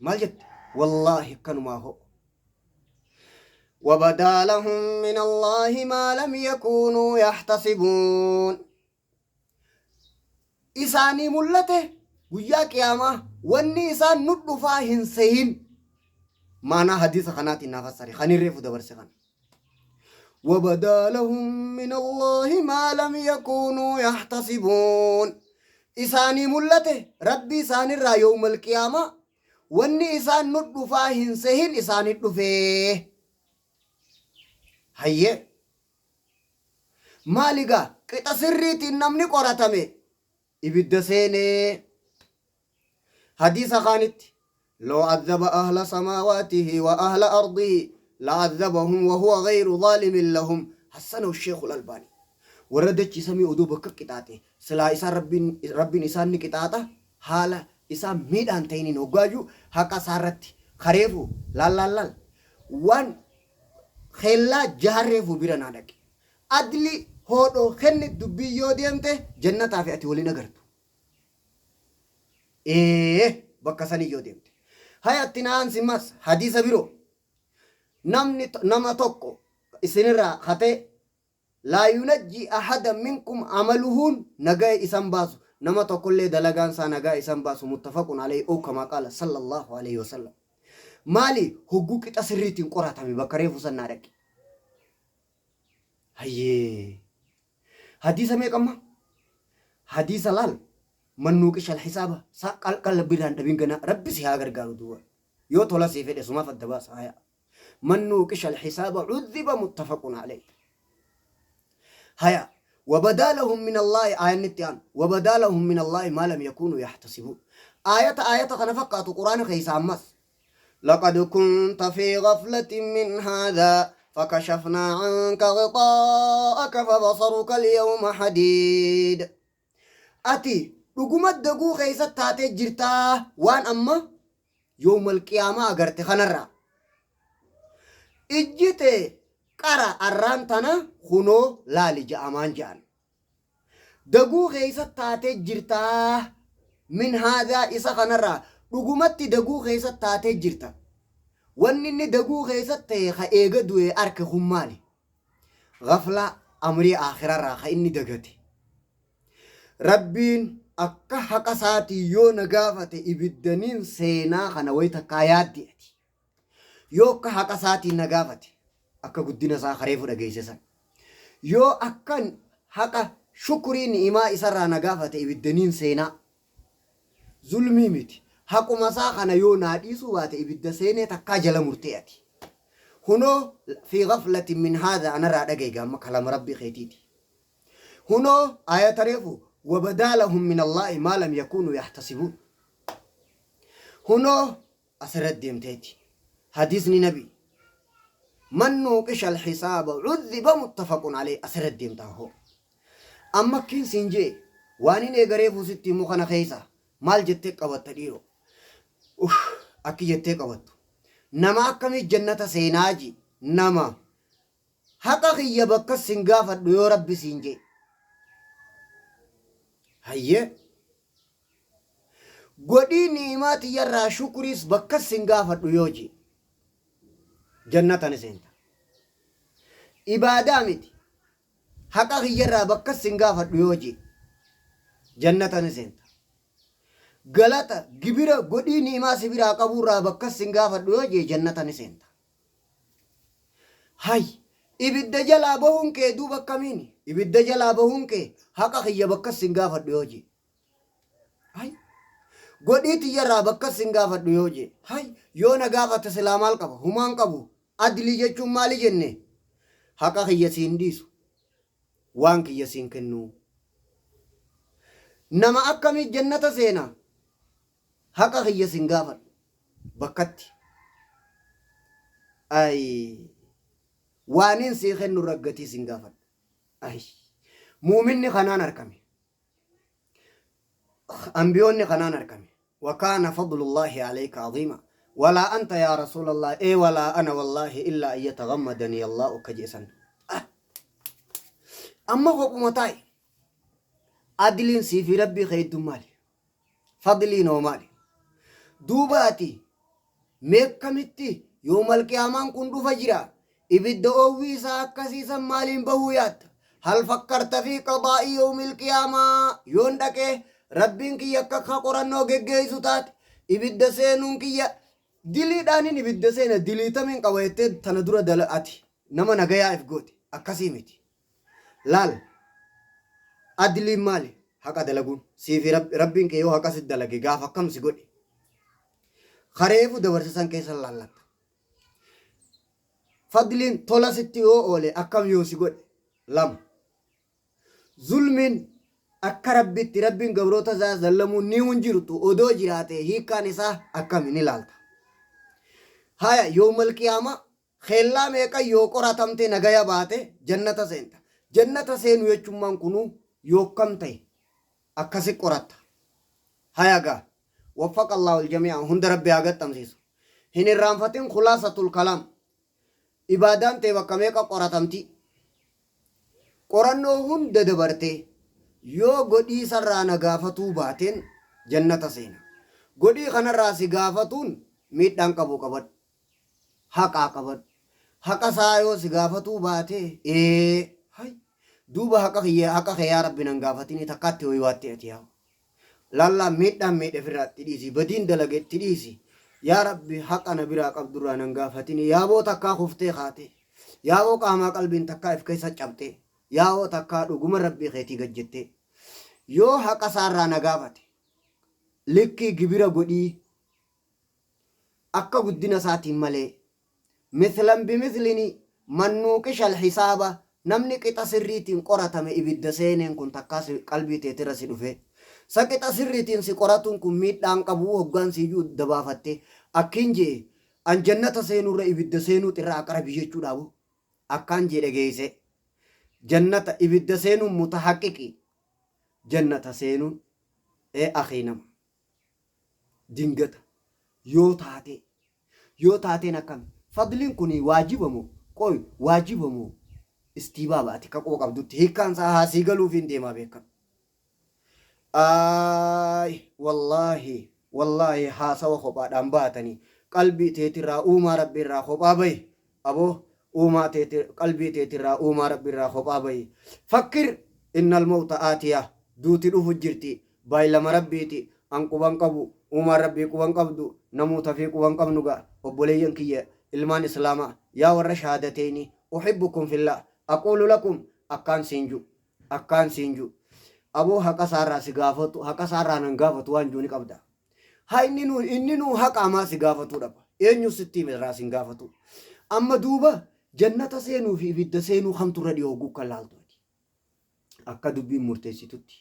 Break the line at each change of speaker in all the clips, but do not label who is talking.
Maal jette? Wallaahi akkanumaa hoo. وبدا لهم من الله ما لم يكونوا يحتسبون isaanii mul'ate guyyaa qiyaamaa wanni isaan nu dhufaa hin sehin maanaa hadiisa kanaatiin naa fassari kan hin reefu dabarse kana. وبدا لهم من الله ما لم يكونوا يحتسبون isaanii mul'ate rabbi isaanirraa yawmal qiyaamaa wanni isaan nu dhufaa hin sehin isaanii dhufee. Hayyee maali gaa qixa sirriitiin namni qoratame ibidda seenee. Hadiisa kaanitti لو عذب أهل سماواته وأهل أرضه لعذبهم وهو غير ظالم لهم حسنه الشيخ الألباني. Warra dachii samii oduu bakka qixaaxe silaa isaan rabbiin isaan ni qixaaxa haala isaan miidhaan ta'iniin hoggaaju haqa isaarratti kareefu laal laal laal waan keellaa jaharreefu bira naa dhaqe adli hoodhoo kenni dubbii yoo deemte jannataa fi ati waliin agartu. Ee, bakka sanii yoo deemte hayatti naan simmas hadiisa biroo namni nama tokko isinirraa hatee لا ينجي أحدا منكم عمله nagaa isan baasu nama tokkollee dalagaan isaa nagaa isan baasu متفق عليه أو كما قال صلى الله عليه وسلم. Maali hogguu qixa sirriitiin qoratame bakka reefu sannaa dhaqe. Hayyee, hadiisa meeqamma hadiisa laal من نوقش الحساب sa qalqalla biraan dhabin ganaa rabbi si haa gargaaru duuba yoo tola sii fedhe sumaaf adda baasa. Haya, من نوقش الحساب عذب متفق عليه. Haya, وبدا لهم من الله آية نتيان وبدا لهم من الله ما لم يكونوا يحتسبون. آية آية kana fakkaatu quraana keessa ammas لقد كنت في غفلة من هذا فكشفنا عنك غطاءك فبصرك اليوم حديد. Ati dhuguma daguu keessa taatee jirtaa waan amma yoomal qiyaamaa agarte kanarraa ijji tee qara arraan tana kunoo laali ja'amaan ja'an daguu keessa taatee jirtaa من هذا isa kanarraa dhugumatti daguu keessa taatee jirta. Wanni inni daguu keessa ta'e ka eega du'e arke kun maali? Gaflaa amrii aakhirarraa ka inni dagate. Rabbiin akka haqa isaatii yoo na gaafate ibiddaniin seenaa kana wayi takkaa yaaddi ati. Yoo akka haqa isaatiin na gaafate akka guddina isaa kareefu dhageesse san. Yoo akka haqa shukrii ni'imaa isarraa na gaafate ibiddaniin seenaa. Zulmii miti. Haquma isaa kana yoo naa dhiisuu baate ibidda seenee takkaa jala murtee ati. Hunoo في غفلة من هذا anarraa dhagaye gaamma kalama rabbii keetiiti. Hunoo ayata reefu وبدا لهم من الله ما لم يكونوا يحتسبون. Hunoo asirratti deemteeti. Hadiisni nabi من نوقش الحساب عذب متفق عليه asirratti deemtaa hoo. Amma akkiin siin jee waan hin eegareefuu sitti himu kana keessa maal jettee qabatta dhiiroo? Uff, akki jettee qabattu. Nama akkamii jannata seenaa ji? Nama haqa kiyya bakka sin gaafadhu yoo rabbi siin jee. Hayyee. Godhii ni'imaa tiyyarraa shukuriis bakka sin gaafadhu yoo jee. Jannata ni seenta. Ibaadaa miti. Haqa kiyyarraa bakka sin gaafadhu yoo jee. Jannata ni seenta. Galata gibira godhii ni'imaa si biraa qabuurraa bakka sin gaafadhu yoo jee jannata ni seenta. Hay, ibidda jalaa bahuun kee duuba akkamiini? Ibidda jalaa bahuun kee haqa kiyya bakka sin gaafadhu yoo jee. Hay, godhii tiyyarraa bakka sin gaafadhu yoo jee. Hay, yoo na gaafate silaa maal qaba? Humaan qabu. Adlii jechuun maali jenne? Haqa kiyya siin dhiisu. Waan kiyya siin kennu. Nama akkamii jannata seena? Haqa kiyya sin gaafadhu. Bakkatti. Ay, waanin sii kennu raggatii sin gaafadhu. Ay, muuminni kanaan argame. Ambiyoonni kanaan argame. وكان فضل الله عليك عظيما ولا أنت يا رسول الله إيه ولا أنا والله إلا أن يتغمدني الله كجيسا أه. أما هو متاي adliin sii fi rabbii keedduu maali? Fadliin hoo maali? Duuba ati Mee akkamitti yoomal qiyaamaan kun dhufa jira? Ibidda oowwii isaa akkasii san maaliin bahuu yaatta? Hal fakkarta fi qadaa'i yawmil qiyaamaa? Yoon dhaqee Rabbiin kiyya akka ka qorannoo geggeessu taate, ibidda seenuun kiyya diliidhaanin ibidda seena, dilii tamiin qaba jettee tana dura dala ati nama nagayaa if goote. Akkasii miti. Laal, adliin maali? Haqa dalaguun. Sii fi Rabbiin kee yoo haqa si dalage gaafa akkam si godhe? Ka reefu dabarse san keessa laallatta. Fadliin tola sitti yoo oole akkam yoo si godhe? 2. Zulmiin akka Rabbitti Rabbiin gabroota isaa zallamuun ni hin jirtu odoo jiraate hiikkaan isaa akkami ni laalta. Haya yoomal qiyaamaa keellaa meeqa yoo qoratamte nagaya baate jannata seenta. Jannata seenu jechummaan kunuu yookkam ta'e akkasi qoratta. Haya gaa waffaqa Allahu aljami'a hunda Rabbi haa gaxxamsiisu. Hin irraanfatin khulaasatul kalaam. Ibaadaan tee bakka meeqa qoratamti? Qorannoo hunda dabartee yoo godhii sarraa na gaafatuu baateen jannata seena. Godhii kanarraa si gaafatuun miidhaan qabu qabadhu. Haqaa qabadhu. Haqa isaa yoo si gaafatuu baate ee hay duuba haqa kiyya haqa kee yaa Rabbi nan gaafatinii takkaatti hoywaatte ati yaa Laallaa miidhaan miidhe firraa itti dhiisi badiin dalage itti dhiisi yaa Rabbi haqa na biraa qabdurraa nan gaafatinii yaaboo takkaa kuftee kaatee yaaboo qaamaa qalbiin takkaa if keessa cabxee yaaboo takkaa dhuguma Rabbii keetii gad jettee yoo haqa isaarraa na gaafate likkii gibira godhii akka guddina isaatiin malee Mithlan bimithlini man nuuqisha alhisaaba namni qixa sirriitiin qoratame ibidda seeneen kun takkaa si qalbii teetirra si dhufee sa qixa sirriitiin si qoratuun kun miidhaan qabuu hoggaan siyyuu dabaafattee akkiin je'e an jannata seenurra ibidda seenuut irra aqrabi jechuudha aboo akkaan jee dhageeyse jannata ibidda seenuun mutahaqiqi jannata seenuun ee akhii nama dingata yoo taatee Yoo taateen akkami? Fadliin kuni waajiba moo? Qoy waajiba moo istiibaaba ati akka quba qabdutti hiikkaan isaa haa sii galuufiin deemaa beekadhu. Aay wallaahi wallaahi haasawa kophaadhaan baatanii qalbii teetirraa uumaa rabbi irraa kophaa bahi aboo uumaa teeti qalbii teetirraa uumaa rabbi irraa kophaa bahi fakkir innal mawta aatiya duuti dhufu jirti Baay'lama Rabbiiti an quban qabu uumaan Rabbii quban qabdu namuu tafii quban qabnu ga obboleeyyan kiyya ilmaan islaamaa yaa warra shahaadateyni uhibbukum fillah aquulu lakum akkaan siin ju akkaan siin ju aboo haqa isaarraa si gaafatu haqa isaarraa nan gaafatu waan juu ni qabda ha inni nuu inni nuu haqa amaa si gaafatuu dhaba eenyu sitti hime irraa sin gaafatu amma duuba jannata seenuu fi ibidda seenuu kamtu irra dhiyoo gukka laaltu ati akka dubbiin murteessitutti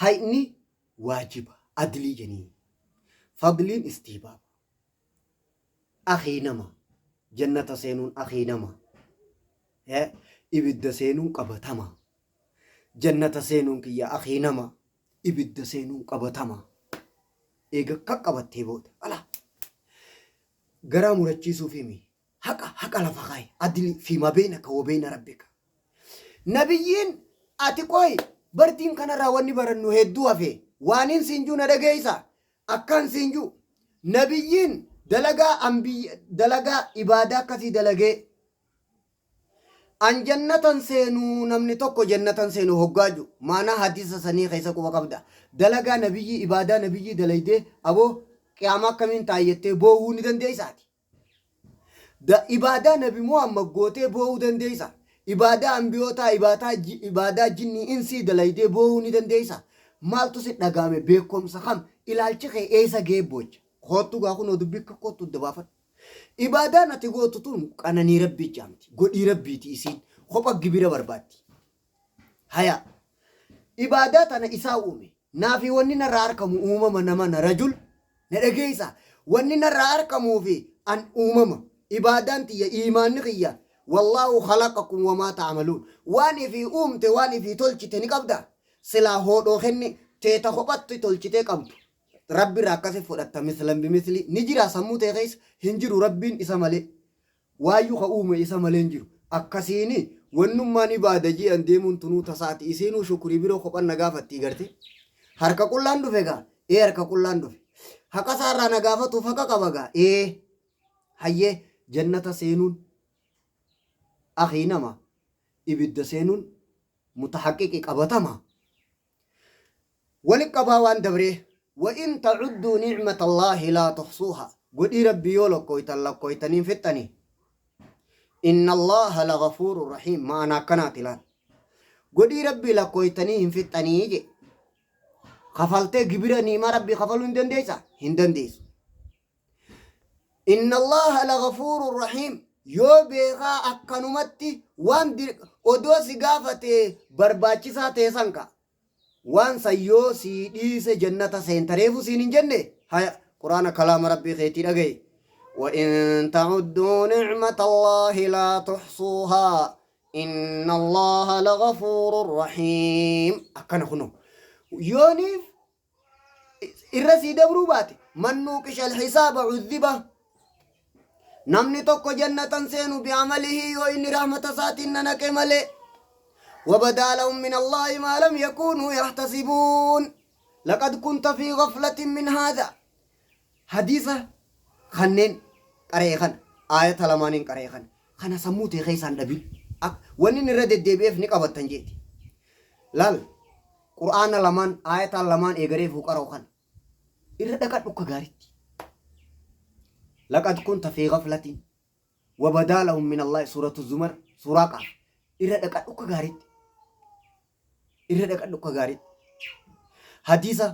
hayni waajiba adlii jeniin fadliin istihbaaba akhii nama jannata seenuun akhii nama ibidda seenuun qabatama jannata seenuun kiyya akhii nama ibidda seenuun qabatama eega akka qabattee booda ala garaa murachiisuuf himi Haqa haqa lafa kaayi. Adli fiima beynaka wa beyna rabbika. Nabiyyiin ati qoy bartiin kanarraa wanni barannu hedduu hafe waanin siin juu na dhageeysa akkaan siin juu nabiyyiin dalagaa ambiyya dalagaa ibaadaa akkasii dalagee an jannatan seenuu namni tokko jannatan seenu hoggaa ju maanaa hadiisa sanii keessa quba qabda dalagaa nabiyyii ibaadaa nabiyyii dalaydee aboo qiyaamaa akkamiin taayyettee boohuu ni dandeeysaati Da ibaadaa nabi Muhammad gootee boo'uu dandeeysa? Ibaadaa anbiyootaa, ibaataa, ibaadaa jinnii, insii dalaydee boo'uu ni dandeeysa? Maaltu si dhaga'ame? Beekkomsa kam? Ilaalchi kee eessa ga'ee boocha? Koottu gaa kunoo dubbii akka koottu adda baafadhu. Ibaadaan ati gootu tun qananii Rabbii jaamti. Godhii Rabbiiti isiin. Kopha gibira barbaaddi. Haya. Ibaadaa tana isaa uume. Naafi wanni narraa arkamu uumama nama na rajul na dhageeysa. Wanni narraa arkamuu fi an uumama. Ibaadaan tiyya iimaanni kiyya wallaahu khalaqakum wamaa ta'amaluun. Waan ifii uumte waan ifii tolchite ni qabda. Silaa hoodhoo kenni teeta kophatti tolchitee qabdu. Rabbi irraa akkasi fudhatta mislan bimisli ni jira sammuu tee keessa hin jiru Rabbiin isa malee. Waayyuu ka uume isa malee hin jiru. Akkasiini wannummaan ibaada je'an deemuun tunuu tasaati. Isiinuu shukrii biroo kophan na gaafattii garte. Harka qullaan dhufe gaa? Ee harka qullaan dhufe. Haqa isaa irraa na gaafatuuf haqa qaba gaa. Ee. Hayyee jannata seenuun akii nama ibidda seenuun mutahaqiqi qabatama. Wali qabaa waan dabree. Wa in tacudduu nicmata Allaahi laa tuxsuuha. Godhii Rabbii yoo lakkooytan lakkooytanii hin fixxanii. Inna Allaaha lagafuurun rahiim. Ma'anaa akkanaati laal. Godhii Rabbii lakkooytanii hin fixxanii je. Kafaltee gibira ni'imaa Rabbii kafaluu hin dandeessaa? Hin dandeessu. Inna Allaaha lagafuurun rahiim. Yoo beekaa akkanumatti waan odoo si gaafate barbaachisaa ta'e san ka. Waan san yoo sii dhiise jannata seenta reefu siin hin jenne? Haya qur'aana kalaama Rabbii keetii dhagayi. Wa in ta'udduu ni'mata Allaahi laa tuhsuuhaa inna Allaaha lagafuurun rahiim. Akkana kunoo. Yooniif irra sii dabruu baate man nuuqisha alhisaaba cudhiba namni tokko jannatan seenu bi'amalihi yoo inni rahmata isaatiin nanaqe malee وبدا لهم من الله ما لم يكونوا يحتسبون لقد كنت في غفلة من هذا حديثة kanneen qaree kana aayata lamaaniin qaree kana kana sammuu tee keessaan dhabin wanni inni irra deddeebi'eef ni qabattan jeeti laal Qur'aana lamaan aayataan lamaan eegaree fuu qara'u kana irra dhaqadhu akka gaaritti. Laqad kunta fi ghaflatin wa badaa lahum min Allahi suuratu Zumar suuraa qaaf irra dhaqadhu akka gaaritti. Irra dhaqadhu akka gaaritti. Hadiisa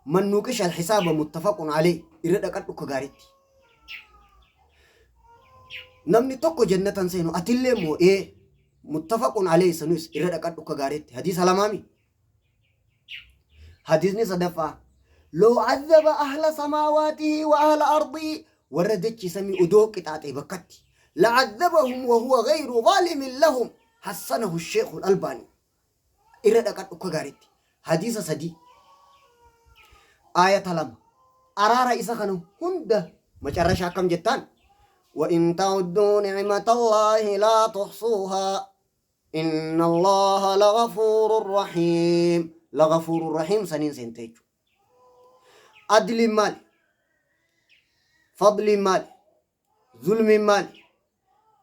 man nuqisha al-hisaaba muttafaqun alayh irra dhaqadhu akka gaaritti. Namni tokko jannatan seenu atillee immoo ee Muttafaqun alayhi sanuis irra dhaqadhu akka gaariitti. Hadiisa lamaami. Hadiisni sadaffaa loo azaba ahla samaawaatihi wa ahla ardii warra dachii samii odoo qixaaxee bakkatti la'azabahum wa huwa ghayru zaalimin lahum hassanahu sheekhu albaanii irra dhaqadhu akka gaariitti. Hadiisa sadii aayata lama araara isa kana hunda macarrasha akkam jettaan وإن تعدوا نعمة الله لا تحصوها إن الله لغفور رحيم لغفور رحيم سنين سنتيجو عدل مال فضل مال ظلم مال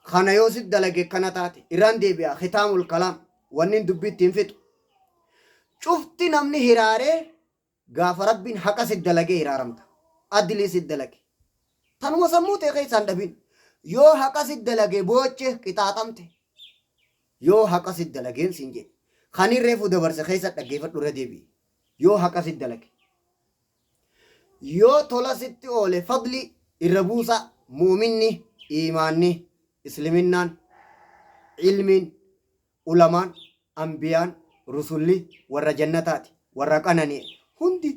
kana yoo sit dalage kana taate irraan deebi'a khitaamul kalaam wannin dubbii ittiin fixu cufti namni hiraaree Gaafa Rabbiin haqa sit dalagee hiraaramta. Adlii sit dalage. Tanuma sammuu tee keessaa hin dhabin. Yoo haqa sit dalage booche qixaaxamte. Yoo haqa sit dalageen siin jedhe. Kanin reefu dabarse keessa dhaggeeffadhu irra deebi'i. Yoo haqa sit dalage. Yoo tola sitti oole fadli irra buusa mu'minni iimaanni isliminnaan ilmiin Ulamaan, anbiyaan, rusulli, warra jannataati, warra qanani'e hundi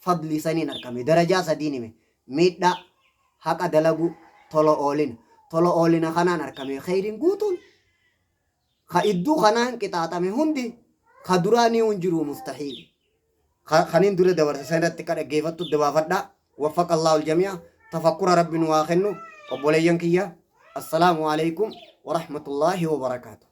fadlii saniin arkame. Darajaa sadiin hime. Miidhaa, haqa dalaguu, tola oolina. Tola oolina kanaan arkame kheyriin guutuun. Ka idduu kanaan qixaaxame hundi ka duraa ni hin jiru mustahiili. Kanin dura dabarse san irratti akka dhaggeeffattu dabaafadhaa. Waffaqa Allahu aljami'a. Tafakkura Rabbi nu haa kennu. Obboleeyyan kiyya. Assalaamu alaikum wa rahmatullahi wa barakaatuh.